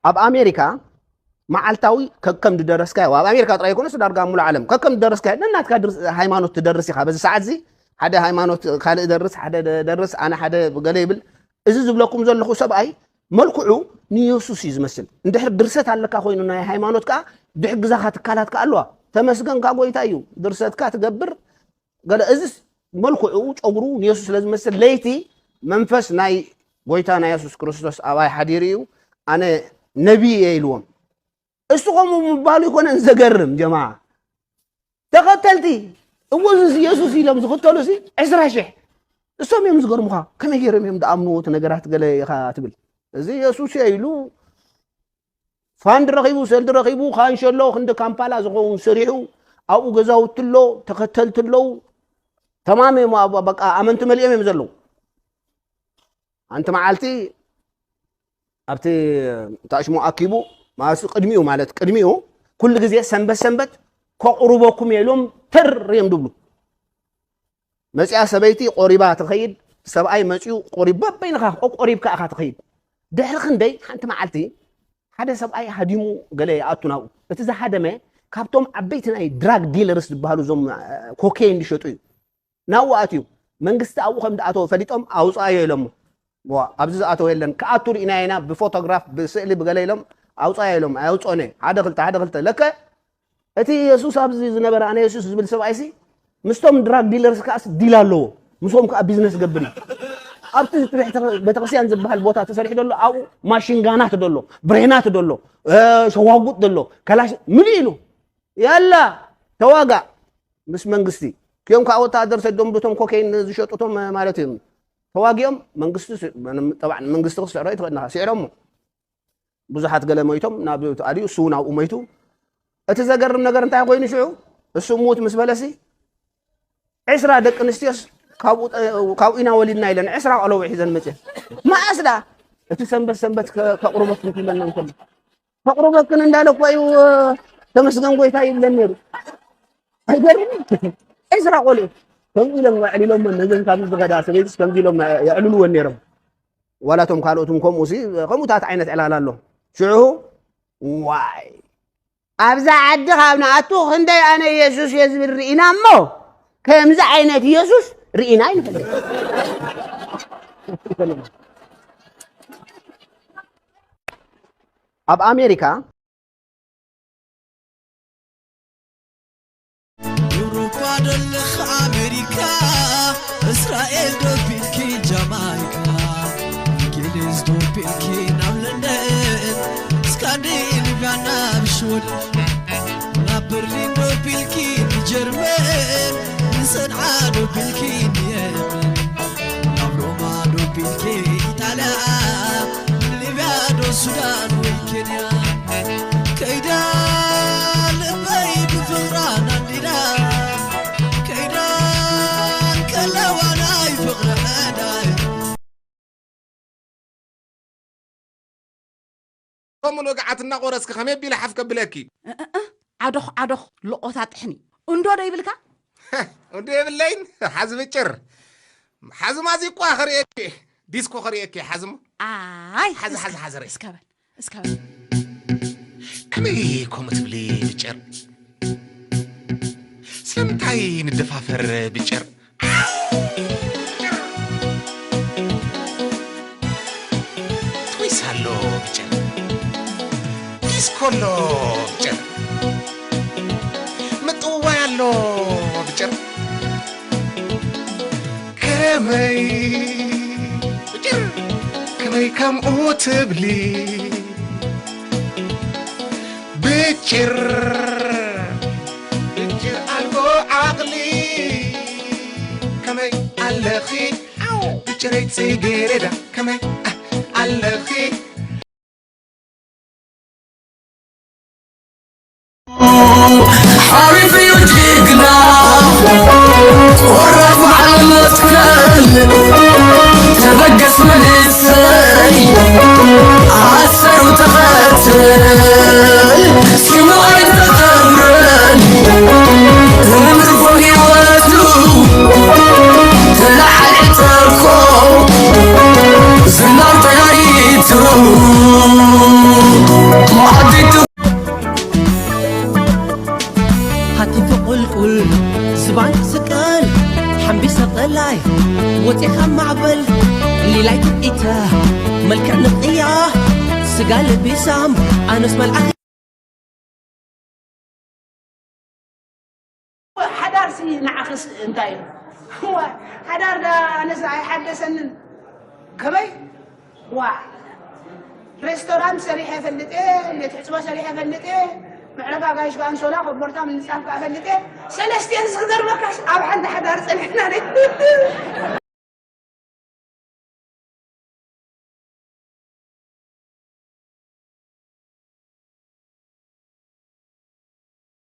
ኣብ ኣሜሪካ መዓልታዊ ከከም ዝደረስካዮ፣ ኣብ ኣሜሪካ ጥራይ ኣይኮነስ ዳርጋ ኣብ ሙሉእ ዓለም ከከም ዝደረስካዮ ነናትካ ድርስ-፣ ሃይማኖት ትደርስ ኢኻ። በዚ ሰዓት እዚ ሓደ ሃይማኖት ካልእ ደርስ፣ ሓደ ደ-፣ ደርስ፣ ኣነ ሓደ ገለ ይብል። እዚ ዝብለኩም ዘለኹ ሰብኣይ መልክዑ ንየሱስ እዩ ዝመስል። እንድሕር ድርሰት ኣለካ ኮይኑ ናይ ሃይማኖት ከኣ ድሕግዛኻ ትካላት ከኣ ኣለዋ። ተመስገንካ ጎይታ እዩ። ድርሰትካ ትገብር ገለ እዚስ መልክዑ ጨጉሩ ንየሱስ ስለ ዝመስል ለይቲ መንፈስ ናይ ጎይታ ናይ የሱስ ክርስቶስ ኣባይ ሓዲሩ እዩ። ኣነ ነቢይ እየ ኢልዎም። እሱ ከምኡ ምባሉ ኣይኮነን ዘገርም ጀማ። ተኸተልቲ እዎ እዚ የሱስ ኢሎም ዝኽተሉ ሲ ዕስራ ሽሕ እሶም እዮም ዝገርሙኻ። ከመይ ገይሮም እዮም ዝኣምንዎ እቲ ነገራት ገለ ኢኻ ትብል። እዚ የሱስ እየ ኢሉ ፋንድ ረኺቡ፣ ሰልዲ ረኺቡ፣ ካንሸሎ ክንዲ ካምፓላ ዝኸውን ስሪሑ፣ ኣብኡ ገዛውቲ ኣሎ፣ ተኸተልቲ ኣለዉ። ተማም እዮም፣ ኣብ-፣ በቃ ኣመንቲ መሊኦም እዮም ዘለዉ። ሓንቲ መዓልቲ ኣብቲ ታሽሙ ኣኪቡ፣ ማሱ ቅድሚኡ ማለት ቅድሚኡ፣ ኩሉ ግዜ ሰንበት ሰንበት ከቑርበኩም እየ ኢሎም ተር እዮም ድብሉ። መጺኣ ሰበይቲ ቆሪባ ትኸይድ፣ ሰብኣይ መጺኡ ቆሪቡ፣ በበይንኻ ቆሪብካ ኢኻ ትኸይድ። ድሕሪ ክንደይ ሓንቲ መዓልቲ ሓደ ሰብኣይ ሃዲሙ ገለ ይኣቱ ናብኡ። እቲ ዝሃደመ ካብቶም ዓበይቲ ናይ ድራግ ዲለርስ ዝበሃሉ እዞም፣ እ፣ ኮኬይን ዝሸጡ እዩ። ናብኡ ኣትዩ። መንግስቲ ኣብኡ ከም ዝኣተወ ፈሊጦም ኣውጽኣዮ ኢሎሞ። ዋ፣ ኣብዚ ዝኣተወ የለን። ክኣቱ ርኢናዮ ኢና ብፎቶግራፍ፣ ብስእሊ፣ ብገለ ኢሎም ኣውጽኣዮ ኢሎም። ኣየውጽኦን እየ። ሓደ ክልተ፣ ሓደ ክልተ። ለከ እቲ የሱስ ኣብዚ ዝነበረ ኣነ የሱስ ዝብል ሰብኣይሲ ምስቶም ድራግ ዲለርስ ከኣስ ዲል ኣለዎ። ምስኦም ከኣ ቢዝነስ ገብር እዩ። ኣብቲ ትሕቲ ቤተክርስትያን ዝበሃል ቦታ ተሰሪሑ ዘሎ ኣብኡ ማሽንጋናት ደሎ፣ ብሬናት ደሎ፣ እ፣ ሸዋጉጥ ደሎ፣ ከላሽ ምልእ ኢሉ። ያላ ተዋጋእ ምስ መንግስቲ። ክዮም ከኣ ወታደር ሰዶም ዱቶም ኮኬይን ዝሸጡቶም ማለት እዮም። ተዋጊኦም መንግስቲ ስ-፣ ጠባዕ መንግስቲ ክስዕሮ ይትኽእልና። ስዕሮሞ። ብዙሓት ገለ ሞይቶም፣ ናብ ተኣልዩ፣ እሱ እውን ኣብኡ ሞይቱ። እቲ ዘገርም ነገር እንታይ ኮይኑ ሽዑ? እሱ ሙት ምስ በለሲ፣ ዕስራ ደቂ ኣንስትዮስ ካብኡ ጠ-፣ ካብኡ ኢና ወሊድና ኢለን፣ ዕስራ ቆለቡ ሒዘን መጽየን። መኣስ ደኣ? እቲ ሰንበት ሰንበት ከ-፣ ከቕርበክን ክብለና እንከሎ። ከቕርበክን እንዳለ እኮ እዩ፣ ተመስገን ጎይታ ይብለን ነይሩ። ኣይገርምን? ዕስራ ቆልዑ። ከምኡ ኢሎም ኣዕሊሎመን፣ ነዘን ካብዚ ዝኸዳ ሰበይትስ ከምዚ ኢሎም የዕልልወን ነይሮም። ዋላ እቶም ካልኦት እውን ከምኡ ሲ፣ ከምኡታት ዓይነት ዕላል ኣሎ። ሽዑ፣ ዋይ፣ ኣብዛ ዓዲ ካብ ንኣቱ ክንደይ ኣነ የሱስ እየ ዝብል ርኢና እሞ፣ ከምዚ ዓይነት የሱስ ርኢና ኣይንፈልጥ። ኣብ ኣሜሪካ ዩሮፓ ደለኽ ኣሜሪካ፣ እስራኤል ዶ ቢልኪ ጃማይካ፣ እንግሊዝ ዶ ቢልኪ ናብ ለንደን፣ ስካንዲኔቭያ ናብ ሽወደን፣ ናብ በርሊን ዶ ቢልኪ ንጀርመን፣ ንሰንዓ ዶ ቢልኪ ንየመን፣ ናብ ሮማ ዶ ቢልኪ ኢጣልያ፣ ሊብያ ዶ ሱዳን ወይ ኬንያ፣ ከይዳ ልበይ ብፍቕራ ናንዲዳ፣ ከይዳ ከለዋ ናይ ፍቕሪ ዕዳይ። ከምኡ ንግዓት እናቆረስኪ ከመይ ኣቢለ ሓፍ ከብለኪ? እእእ፣ ዓዶኽ ዓዶኽ ሎቖታ ጥሕኒ። እንዶ ዶ ይብልካ? እንዶ የብለይን፣ ሓዚ ብጭር። ሓዚ ማዚቋ ከርእየኪ፣ ዲስኮ ከርእየኪ፣ ሓዚ እሞ። ኣይ፣ ሓዚ፣ ሓዚ፣ ሓዚ ርእይ። እስከ በል፣ እስከ በል። ከመይ ከምኡ ትብሊ ብጭር? ስለምንታይ ንደፋፈር ብጭር? ትዊስ ኣሎ ብጭር፣ ዲስኮ ኣሎ ብጭር፣ ምጥውዋይ ኣሎ ብጭር። ከመይ ብጭር፣ ከመይ ከምኡ ትብሊ ብጭር፣ ብጭር ኣልቦ ዓቕሊ። ከመይ ኣለኺ ብጭረይ ጽጌረዳ፣ ከመይ ኣለኺ? ሓሪፍ እዩ ጅግና ቆራፍ ባዕሉ መትከል ተበገስ መንእሰይ ኣሰሩ ተቐትል ሽሙ ኣይተኸብረን እምርፎ ህይወቱ ተለዓል ዕጠርኮ ዝናር ጠያይቱ ቁልቁል ዝባን ስቀል ሓምቢሰ ቀላይ ወፂኻ ማዕበል ሊላይ ትርኢታ መልክዕ ንቅያ ስጋ ለቢሳም ኣነስ መልኣኽ ሓዳር ሲ ንዓኽስ እንታይ እዩ? እዋ፣ ሓዳር ዳ ኣነስ ኣይሓደሰንን። ከመይ? ዋ፣ ሬስቶራንት ሰሪሐ ፈልጥ እየ፣ ቤት ሕፅቦ ሰሪሐ ፈልጥ እየ፣ መዕረፊ ኣጋይሽ ከኣ ኣንሶላ ኮቦርታ ምንፃፍ ከኣ ፈልጥ እየ። ሰለስቲአን ዝገርመካስ ኣብ ሓንቲ ሓዳር ፀኒሕና።